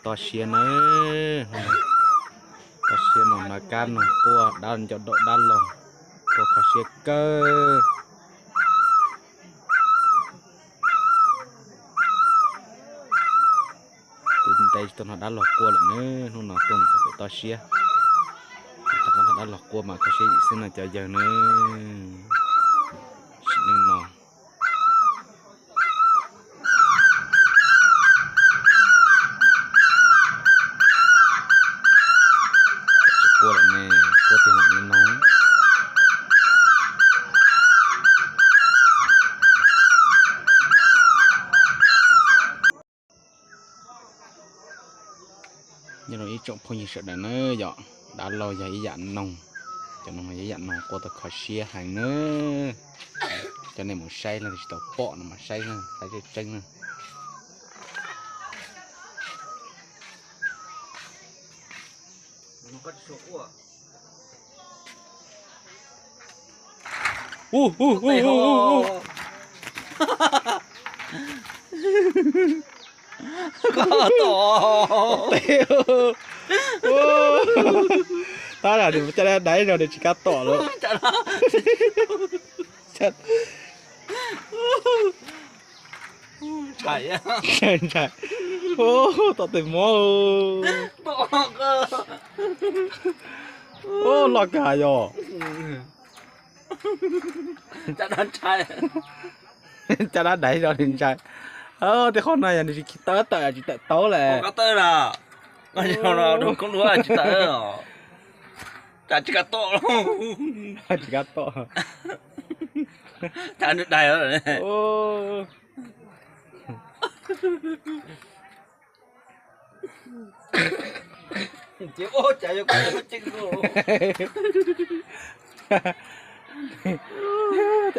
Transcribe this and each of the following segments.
Toj siab nawb, toj siab mas hnav kab noog quaj dab nco dab laug, quaj kho siab kawg. Tus ntev tsis tau hnov dab laug quaj lawm nawb, hnub no tuaj mus txog pem toj siab, rov qab hnov dab laug quaj mas kho siab yim xwb no cov yawg nawb. Sim neej no quaj lawm ne, quaj tiag mam li no. Nyob zoo ib tsoom phooj ywg sawv daws na, yog dab laug yog ib yam noog, cov noog yog ib yam noog quaj tau kho siab heev na. Coj nej mus saib leej twg tsis tau pom no mas saib na, saib tseeb tseeb na. Tab sis caj dab daiv zog nws tsis kam tom lawm. Ntshai, ntshai. Tom tes mob. Loj kawg yog. Caj dab daiv zog nws ntshai. Tej qhov no yog nws tsis khi tawm tawm tsis tawm tau lawm. Tsis tawm, tsis kam tom. Tsis kam tom. Caj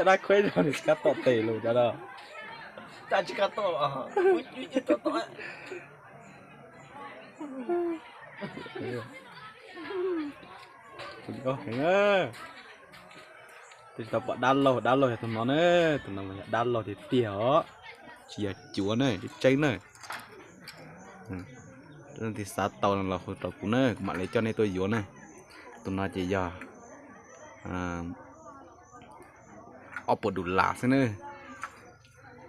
dab khuaib zog nws tsis kam tom tes lus cov no. Twb tsis tau pom dab laug, dab laug yog tus no na, tus no yog dab laug tiag tiag os, tsis yog cuav na, tseeb tseeb na. Leej twg xav tau no los hu rau kuv na, kuv mam li coj nej tuaj yuav na. Tus no ces yog ob puas dus las xwb na,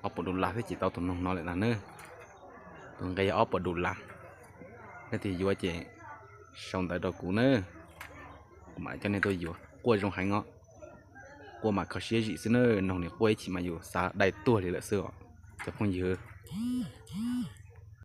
ob puas dus las thiab ces tau tus noog no lawm ntag na. Tus nqe yog ob puas dus las, leej twg yuav ces sau ntawv rau kuv na, kuv mam li coj nej tuaj yuav. Quaj zoo heev os, quaj mas kho siab zim xwb na, noog nws quaj ib chim mas yus xav dai tuag li lawm xwb os cov phooj ywg.